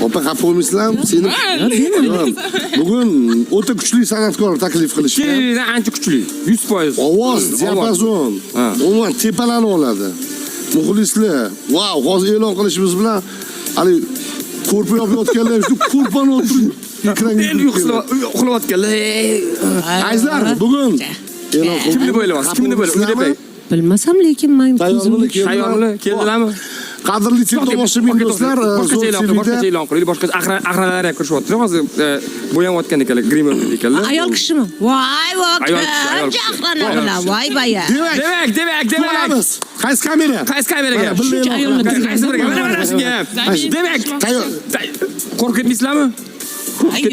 Opa, xafa bo'lmaysizlarmi? Seni Yo'q. Bugun o'ta kuchli san'atkor taklif qilishgan. Kelidan ancha kuchli. 100%. Ovoz, diapazon, Ha. umuman tepalanib oladi. Muxlislar, vau, hozir e'lon qilishimiz bilan hali ko'rpa yopayotganlar shu ko'rpani o'tirib ekranga Endi yugurib keladi. uxlayotganlar. Azizlar, bugun e'lon qildik. Kim deb o'ylayapsiz? Kim deb o'ylayapsiz? Umid aka. Bilmasam, lekin men Tayyormilar, Tayyormilar? Keldilarmi? Qadrli tomoshabin do'stlar, boshqacha Zo'r e'lon qil, boshqacha TVda e'lon qilaylik, boshqacha axranalar ham kirishyapti. Hozir bo'yanayotgan ekanlar, grim ekanlar. Ayol kishimi? Voy, voy, Ayol kishi, ayol kishi. охрана Ayol bilan, kishi. voy baya. Demak, Demak, demak, demak. ko'ramiz. Qaysi kamera? Qaysi kameraga? Mana, birga Shuncha e'lon ayollar qilamiz. Qaysi biriga? Mana mana shunga. Demak, Tayyor. Qo'rqib ketmaysizlarmi?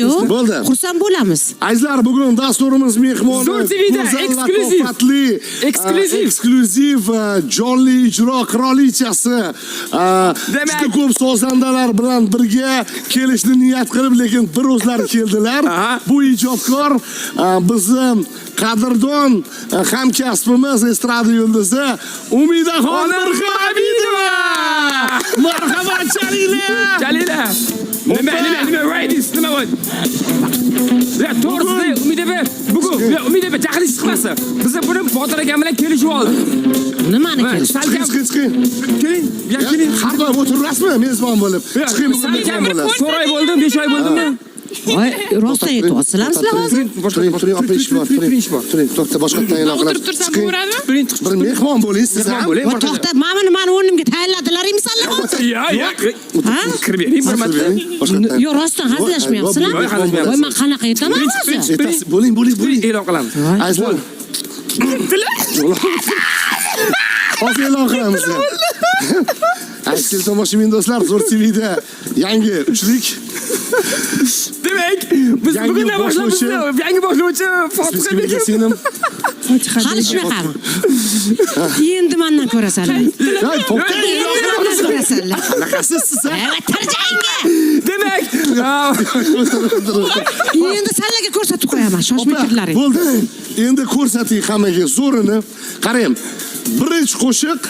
Yo'q. Bo'ldi. Xursand bo'lamiz. Azizlar, bugun dasturimiz mehmoni Zo'r TVda go'zal eksklyuziv. latofatli, Eksklyuziv. Eksklyuziv jonli ijro qirolichasi, Demak. juda ko'p sozandalar bilan birga kelishni niyat qilib, lekin bir o'zlari keldilar. Aha. Bu ijodkor bizni qadrdon hamkasbimiz, estrada yulduzi Umidaxon Mirhamidova. Marhamat, chalinglar. Jalila. Nima, nima, nima, ladies, nima bu? Ya, to'g'risida Umid aka, bugun ya, Umid aka jahlingiz chiqmasin. Biz buni Botir akam bilan kelishib oldik. Nimani Ha, kelish? Salkam Chiqing, chiqing, chiqing. keling, ya keling. Har doim o'tirasizmi mezbon bo'lib? Ya, Chiqing, bugun mezbon Salkam bo'lasiz. 4 oy bo'ldim, 5 oy bo'ldimi? Voy, rostdan aytyapsizlarmi sizlar hozir? Boshqa Turing, turing, opa, ish bor, turing. ish bor. Turing, to'xta, boshqatdan e'lon qilamiz. O'tirib tursam Chiqing. bo'ladimi? Turing, Bir mehmon bo'ling siz Mehmon ham. bo'ling. Voy, to'xta, mana buni mani o'rnimga tayinladilaringmi sizlar hozir? Ya, ya. Ha? Kirib bering bir marta. Boshqatdan. Yo'q, rostdan hazillashmayapsizlarmi? Yo'q, hazillashmayapmiz. Voy, men qanaqa aytaman hozir? Ertasi bo'ling, bo'ling, bo'ling. E'lon qilamiz. Azizlar. Hozir e'lon qilamiz. Aziz tomoshabin do'stlar, Zo'r TVda yangi uchlik. Demak, biz Yangi bugundan boshlab boshlovchi. bizni yangi boshlovchi Fotiha Bismillah, Begim. singlim. Hali shunaqami? Endi mendan ko'rasanlar. Hey, to'xtang. Endi mendan ko'rasanlar. Qanaqasiz siz? Ha? Voy, tarjangga. Demak, Endi sanlarga ko'rsatib qo'yaman, shoshmay Opa, turlaring. bo'ldi. Endi ko'rsating hammaga zo'rini. Qarang. Birinchi qo'shiq